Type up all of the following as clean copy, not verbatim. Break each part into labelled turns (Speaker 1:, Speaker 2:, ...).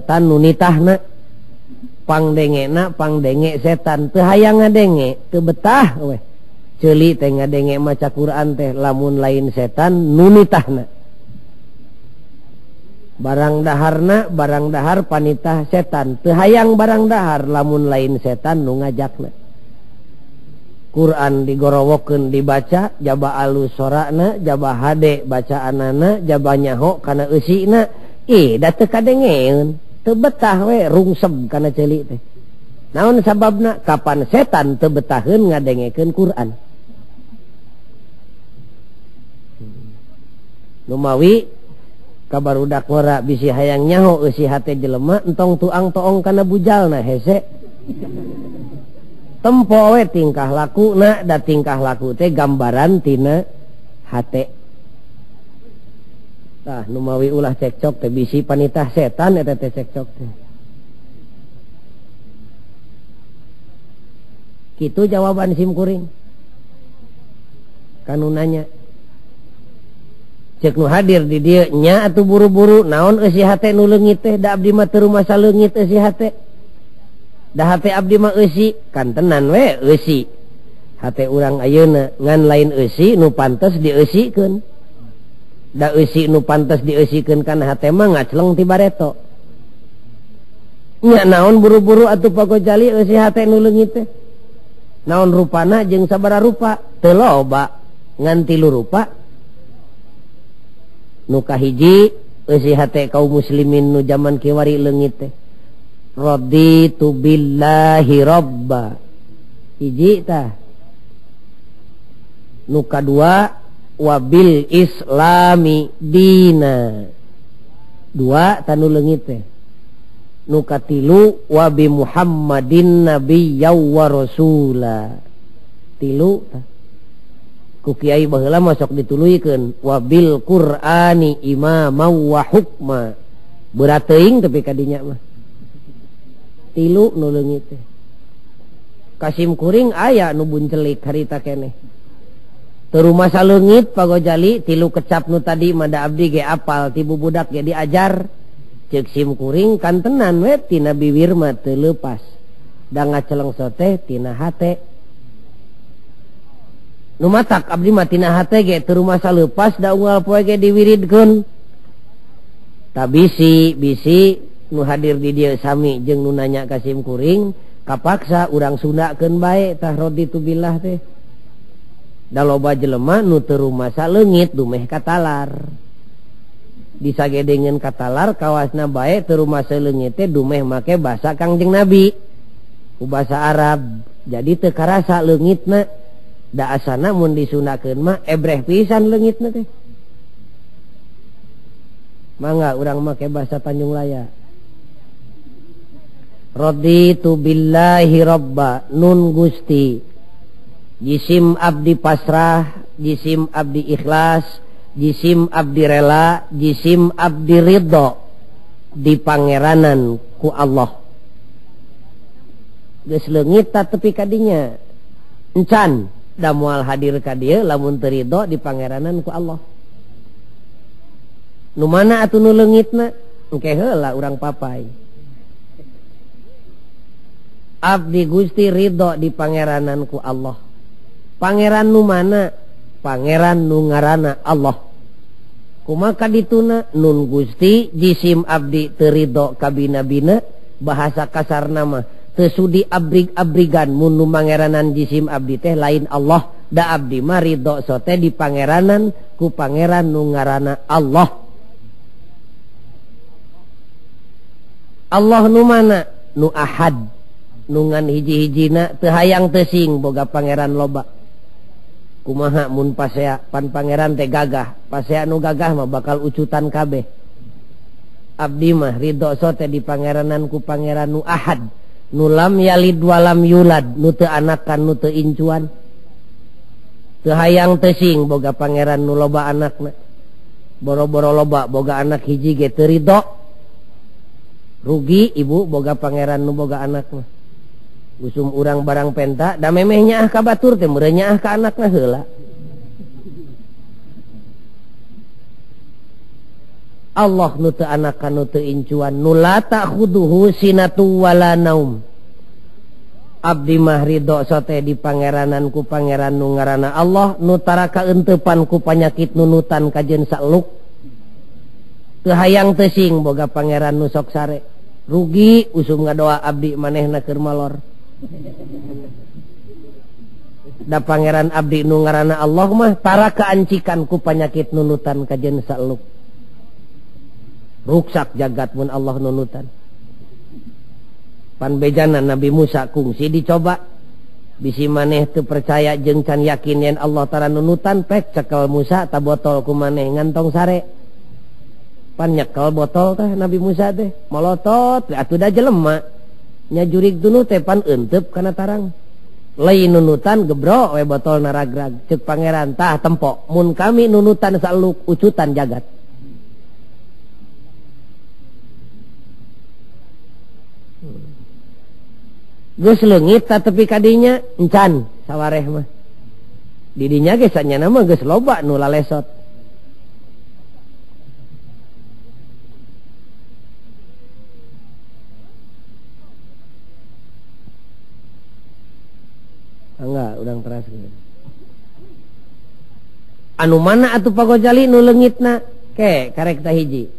Speaker 1: Setan nu nitahna pangdengena pangdenge setan teu hayang ngadenge teu betah weh ceuli teh ngadenge maca Quran teh lamun lain setan nu nitahna barang daharna barang dahar panitah setan teu hayang barang dahar lamun lain setan nu ngajakna. Quran digorowokeun dibaca jaba alus sorana jaba hade bacaanana jaba nyaho kana eusina ih da teu kadengeun teu betah we rungsem kana ceuli teh. Naon sababna? Kapan setan teu betaheun ngadengekeun Quran. Numawi kabarudak ngora bisi hayang nyaho eusi hate jelema entong tuang toong kana bujalna hese. Tempo we tingkah lakuna da tingkah laku teh gambaran tina hate. Tah numawi ulah cekcok teh bisi panitah setan eta teh cekcok teh. Kitu jawaban sim kuring. Kanu nanya. Cek nu hadir di dieu nya atuh buru-buru naon eusi hate nu leungit teh da abdi mah teu rumasa leungit eusi hate. Da hate abdi mah eusi kantenan we eusi. Hate urang ayeuna ngan lain eusi nu pantes dieusikeun. Da eusi nu pantes dieusikeun kana hate mah ngacleng ti bareto. Nya naon buru-buru atuh Pagojali eusi hate nu leungit teh. Naon rupana jeung sabaraha rupa? Teu loba ngan tilu rupa. Nu kahiji eusi hate kaum muslimin nu jaman kiwari leungit teh. Raditu billahi robba. Hiji tah. Nu kadua wabil islami dina. Dua tanu leungit teh. Nu katilu wabi Muhammadin nabiyya wa rasula. Tilu tah. Ku kiai baheula mah sok dituluykeun wabil Qur'ani imama wa hukma. Berat teuing tepi ka dinya mah. Tilu nu leungit teh. Kasim kuring aya nu buncelik harita keneh. Teu rumasa leungit Pagojali tilu kecap nu tadi mah da abdi ge apal ti bubudak ge diajar. Ceuk sim kuring kantenan we tina biwir mah teu leupas. Da ngacelengso teh tina hate. Nu matak abdi mah tina hate ge teu rumasa leupas da unggal poe ge diwiridkeun. Ta bisi bisi nu hadir di dieu sami jeung nu nanya ka sim kuring kapaksa urang Sundakeun bae tah raditu billah teh. Da loba jelema nu teu rumasa leungit dumeh katalar. Disagedengeun katalar kawasna bae teu rumasa leungit teh dumeh make basa Kangjeng Nabi ku basa Arab. Jadi teu karasa leungitna. Da asana mun disundakeun mah ebreh pisan leungitna teh. Mangga urang make basa Tanjung Laya. Raditu billahi robba nun Gusti. Jisim abdi pasrah, jisim abdi ikhlas, jisim abdi rela, jisim abdi ridho di pangeranan ku Allah. Geus leungit ta tepi ka dinya. Encan da moal hadir ka dieu lamun teu ridho di pangeranan ku Allah. Nu mana atuh nu leungitna? Engke heula urang papai. Abdi Gusti ridho di pangeranan ku Allah. Pangeran nu mana? Pangeran nu ngaranna Allah. Kumaha dituna? Nun Gusti jisim abdi teu ridho ka bina-bina, bahasa kasarna mah teu sudi abrig-abrigan mun nu mangeranan jisim abdi teh lain Allah. Da abdi mah ridho sote di pangeranan ku pangeran nu ngaranna Allah. Allah nu mana? Nu ahad. Nungan hiji-hijina teu hayang teu sing boga pangeran loba. Kumaha mun pasea pan pangeran teh gagah, pasea nu gagah mah bakal ucutan kabeh. Abdi mah ridho sote di pangeranan ku pangeran nu ahad, nu lam yalid walam yulad, nu teu anakan nu teu incuan. Teu hayang teu sing boga pangeran nu loba anakna. Boro-boro loba boga anak hiji ge teu ridho. Rugi ibu boga pangeran nu boga anak mah. Usum urang barang penta da memeh nyaah ka batur teh meureun nyaah ka anakna heula. Allah nu teu anakan nu teu incuan nu la ta'khuduhu sinatu wala naum. Abdi mah ridho sote di pangeranan ku pangeran nu ngaranna Allah nu tara kaeuntepan ku panyakit nunutan kajeun saeluk. Teu hayang teu sing boga pangeran nu sok sare. Rugi usum ngadoa abdi manehna keur malor. Da pangeran abdi nu ngaranna Allah mah tara kaancikan ku panyakit nunutan kajeun saeluk. Ruksak jagat mun Allah nunutan. Pan bejana Nabi Musa kungsi dicoba. Bisi maneh teu percaya jeung can yakin yen Allah tara nunutan pek cekel Musa ta botol ku maneh ngantong sare. Pan nyekel botol teh Nabi Musa teh molotot atuh da jelema. Nya jurig dunu teh pan euteup kana tarang. Lain nunutan gebro we botol naragrag ceuk pangeran tah tempok mun kami nunutan saeluk ucutan jagat. Geus leungit tepi kadinya encan sawareh mah. Didinya ge sanyana mah geus loba nu lalesot. Enggak, urang teraskeun. Anu mana atuh Pak Gojali nu leungitna? Ke karek tah hiji.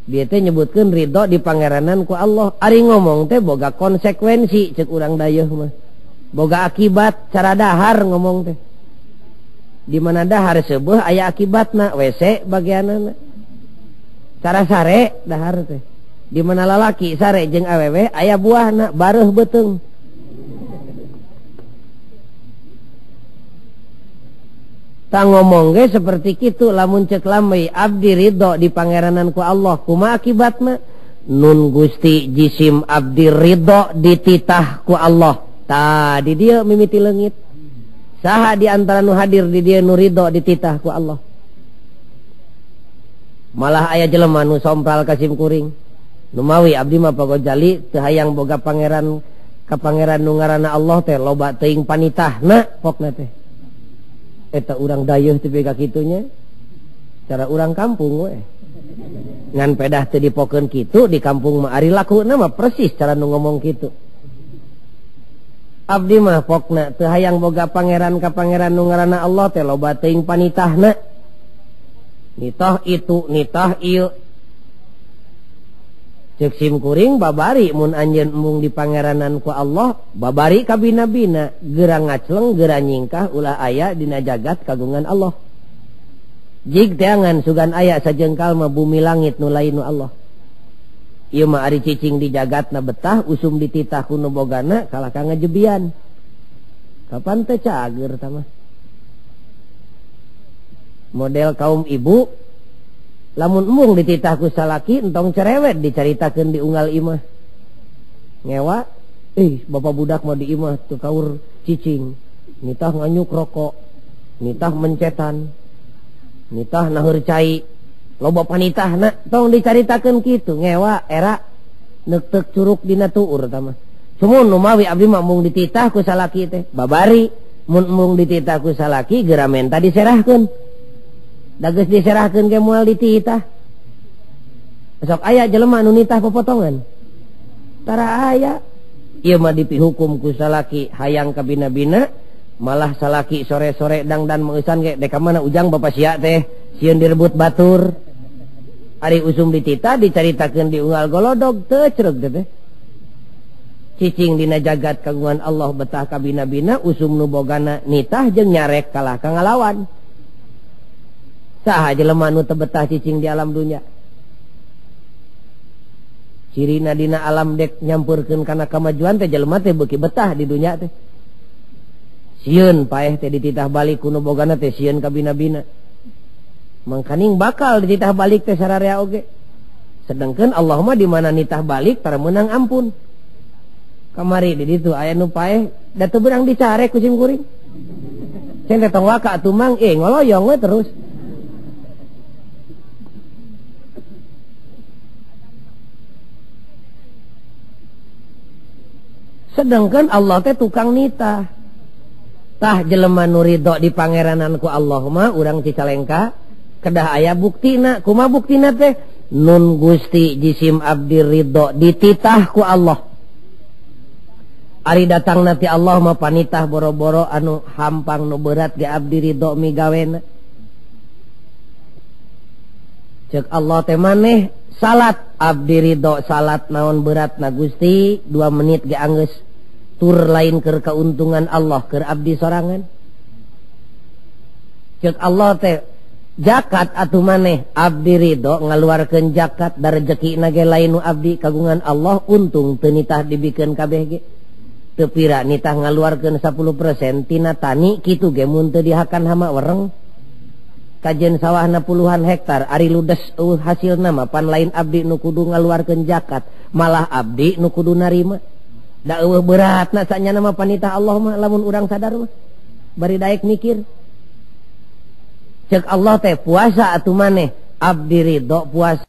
Speaker 1: Dia teh nyebutkeun ridho di pangeranan ku Allah. Ari ngomong teh boga konsekuensi cek urang dayeuh mah. Boga akibat cara dahar ngomong teh. Di mana dahar seubeuh aya akibatna WC bagianana. Cara sare dahar teh. Di mana lalaki sare jeung awewe aya buahna bareuh beuteung. Ta ngomong ge seperti kitu lamun cek lamai abdi ridho di pangeranan ku Allah kumaha akibatna nun Gusti jisim abdi ridho dititah ku Allah. Ta di dieu mimiti leungit. Saha di antara nu hadir di dieu nu ridho dititah ku Allah. Malah aya jelema nu sompral ka sim kuring. Nu mawi abdi mah Pagojali teu hayang boga pangeran ka pangeran nu ngaranna Allah teh loba teuing panitahna pokna teh. Eta urang dayeuh teu ka kitunya. Cara urang kampung we. Ngan pedah teu dipokeun kitu di kampung mah ari lakuna mah persis cara nu ngomong kitu. Abdi mah pokna teu hayang boga pangeran ka pangeran nu ngaranna Allah teh loba teuing panitahna. Nitah itu nitah ieu. Ceuk sim kuring babari mun anjeun embung di pangeranan ku Allah babari kabina-bina geura ngacleng geura nyingkah ulah aya dina jagat kagungan Allah. Jig teangan sugan aya sajengkal mah bumi langit nu lain nu Allah. Ieu mah ari cicing di jagatna betah usum dititah ku nu bogana kalah ka ngajebian. Kapan teh cager tah mah. Model kaum ibu lamun embung dititah ku salaki entong cerewet dicaritakeun di unggal imah. Ngewa, bapak budak mah di imah teu kaur cicing, nitah nganyuk rokok, nitah mencetan, nitah naheur cai, loba panitahna tong dicaritakeun kitu ngewa era neukteuk curug dina tuur tah mah. Sumun nu mawi abdi mah embung dititah ku salaki teh, babari mun embung dititah ku salaki geura menta diserahkeun. Da geus diserahkeun ge moal dititah. Sok aya jelema nu nitah popotongan. Tara aya. Ieu mah dipihukum ku salaki hayang kabina-bina, malah salaki sore-sore dangdan meusan ge dek ka mana ujang bapa sia teh sieun direbut batur. Ari usum dititah dicaritakeun di unggal golodog teu cereg teh. Cicing dina jagat kagungan Allah betah kabina-bina usum nu bogana nitah jeung nyarek kalah ka ngalawan. Saha jelema nu teu betah cicing di alam dunya. Cirina dina alam dek nyampurkeun kana kamajuan teh jelema teh beuki betah di dunya teh. Sieun paeh teh dititah balik ku nu bogana teh sieun kabina-bina. Mangkaning bakal dititah balik teh sararea oge. Sedangkan Allah mah di mana nitah balik tara meunang ampun. Kamari di ditu aya nu paeh da teu beurang dicarek ku sim kuring. Cen teh tong waka atuh mang ngoloyong we terus. Sedangkan Allah teh tukang nitah. Tah jelema nu ridho di pangeranan ku Allah mah urang Cicalengka kedah aya buktina. Kumaha buktina teh? Nun Gusti jisim abdi ridho dititah ku Allah. Ari datang nanti Allah mah panitah boro-boro anu hampang nu berat ge abdi ridho migawena. Cek Allah teh maneh salat abdi ridho salat naon berat na Gusti 2 menit ge anggeus tur lain keur keuntungan Allah keur abdi sorangan. Cek Allah teh zakat atuh maneh abdi ridho ngaluarkeun zakat da rejekina ge lain nu abdi kagungan Allah untung teu nitah dibikeun kabeh ge. Teu pira nitah ngaluarkeun 10% tina tani kitu ge mun teu dihakan hama wereng. Kajen sawahna puluhan hektar ari ludes eueuh hasilna mah pan lain abdi nu kudu ngaluarkeun zakat malah abdi nu kudu narima. Da eueuh beratna sanyana mah panitah Allah mah lamun urang sadar mah bari daek mikir. Cek Allah teh puasa atuh maneh abdi ridho puasa.